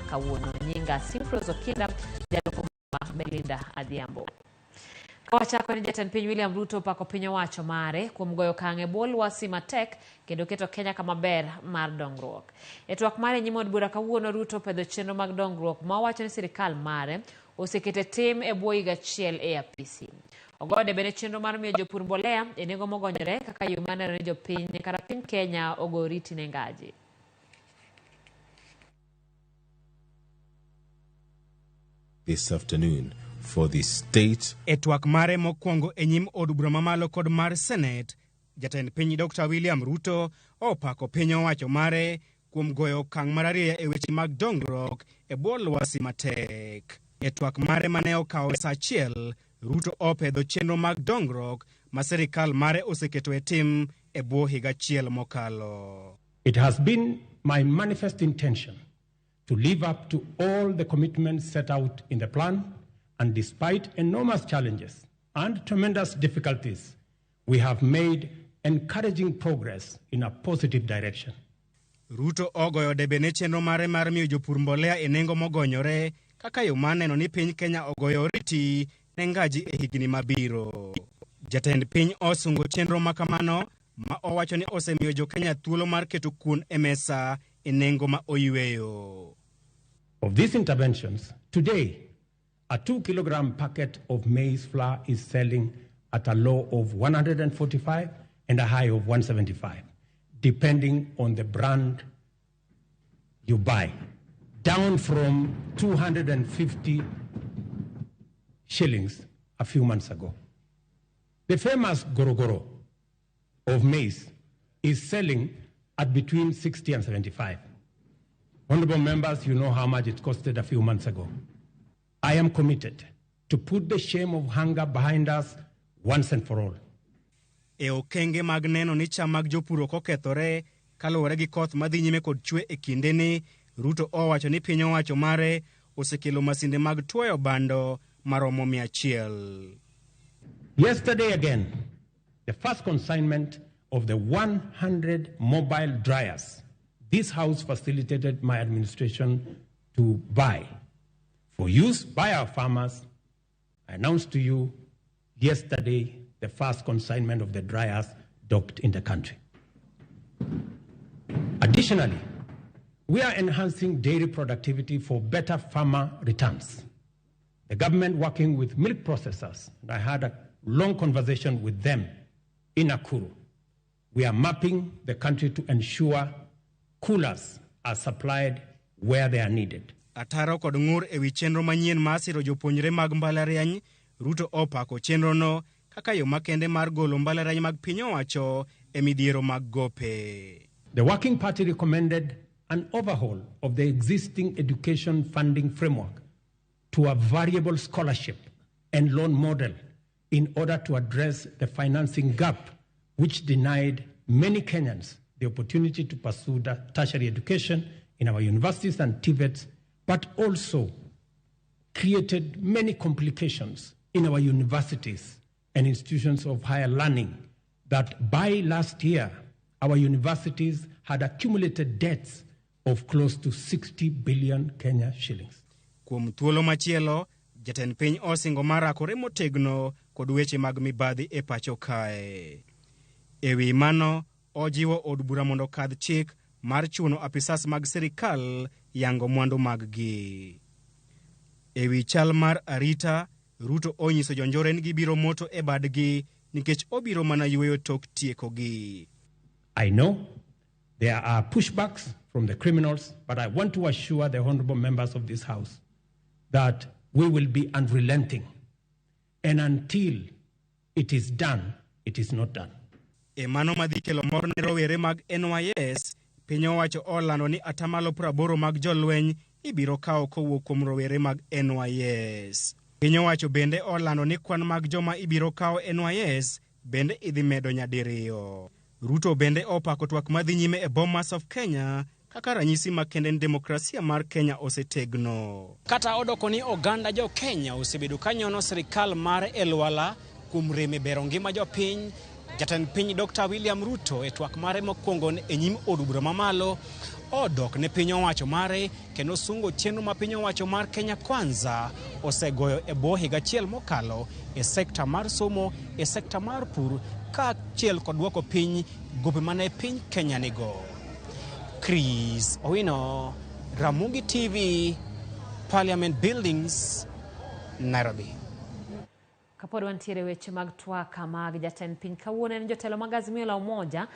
kawuono. Nyinga Simfros Okinda, jaloko Melinda Adhiambo. Kawachako ni jatend piny William Ruto opako piny owacho mare kuom goyo okang' e bwo lwasi matek kendo keto Kenya kama ber mar dongruok. E twak mare e nyim od bura kawuono, Ruto opedho chenro mag dongruok ma owacho ni sirikal mare oseketo e tim e bwo higa achiel e apisi. Ogoyo debe ne chenro mar miyo jopur mbolea e nengo mogonyore kaka yo mar neno ni jopiny kata piny Kenya ogo oriti ne ngaji. This afternoon for the state. E twak mare mokwongo e nyim od bura mamalo kod mar Senate, jatend piny Dr. William Ruto opako piny owacho mare kuom goyo okang' mararieya e weche mag dongruok e bwo lwasi matek. E twak mare mane okawo sa achiel, Ruto opedho chenro mag dongruok ma sirikal mare oseketo e tim e bwo higa achiel mokalo. It has been my manifest intention to live up to all the commitments set out in the plan, and despite enormous challenges and tremendous difficulties, we have made encouraging progress in a positive direction. Ruto ogoyo debe ne chenro mare mar miyo jopur mbolea e nengo mogonyore kaka yo mar neno ni piny Kenya ogoyo oriti ne ngaji e higni mabiro. Jatend piny osungo chenro ma kamano ma owacho ni osemiyo jo Kenya thuolo mar keto kuon e mesa e nengo ma oyweyo. Of these interventions, today, a 2 kilogram packet of maize flour is selling at a low of 145 and a high of 175, depending on the brand you buy, down from 250 shillings a few months ago. The famous Gorogoro of maize is selling at between 60 and 75. Honorable members, you know how much it costed a few months ago. I am committed to put the shame of hunger behind us once and for all. E okenge mag neno ni cham mag jopur ok okethore kaluwore gi koth madhi nyime kod chwe e kindeni, Ruto owacho ni piny owacho mare osekelo masinde mag tuoyo bando maromo 100. Yesterday again, the first consignment of the 100 mobile dryers this house facilitated my administration to buy for use by our farmers. I announced to you yesterday the first consignment of the dryers docked in the country. Additionally, we are enhancing dairy productivity for better farmer returns. The government working with milk processors, and I had a long conversation with them in Nakuru. We are mapping the country to ensure coolers are supplied where they are needed. Ataro kod ng'ur ewi chenro manyien mar siro jopuonjre mag mbalariany, Ruto opako chenrono kaka yo makende mar golo mbalariany mag piny owacho e midhiero mag gope. The Working Party recommended an overhaul of the existing education funding framework to a variable scholarship and loan model in order to address the financing gap which denied many Kenyans the opportunity to pursue tertiary education in our universities and TVETs, but also created many complications in our universities and institutions of higher learning that by last year, our universities had accumulated debts of close to 60 billion Kenya shillings. Kuom thuolo machielo, jatend piny osingo mar rakore motegno kod weche mag mibadhi e pacho kae. E wi mano, ojiwo od bura mondo okadh chik mar chuno apisas mag sirikal yango mwandu maggi. E wi chal mar arita, Ruto onyiso jonjore ni gibiro moto e badgi nikech obiro mana yueyo tok tiekogi. I know there are pushbacks from the criminals, but I want to assure the honorable members of this house that we will be unrelenting. And until it is done, it is not done. E mano madhi kelo mor ne rowere mag NYS, piny owacho olando ni atamalo 80 mag jolweny ibiro kawo kowuok kuom rowere mag NYS. Piny owacho bende olando ni kwan mag joma ibiro kawo NYS bende idhi medo nyadiriyo. Ruto bende opako twak madhi nyime e Bomas of Kenya kaka ranyisi makende ni demokrasia mar Kenya osetegno. Kata odoko ni oganda jo Kenya osebedo ka nyono sirikal mar Elwala kuom rem e bero ngima jopiny, jatend piny Dr. William Ruto e twak mare mokwongo e nyim od bura mamalo Odok ne piny owacho mare kendo sungo chenro ma piny owacho mar Kenya Kwanza osegoyo e bwo higa achiel mokalo e sekta mar somo, e sekta mar pur kaachiel kod duoko piny gope mane piny Kenya nigo. Chris Owino, Ramogi TV, Parliament Buildings, Nairobi. Kapod wantiere weche mag twak mag jatend piny kawuono en jotelo mag Azimio la Umoja.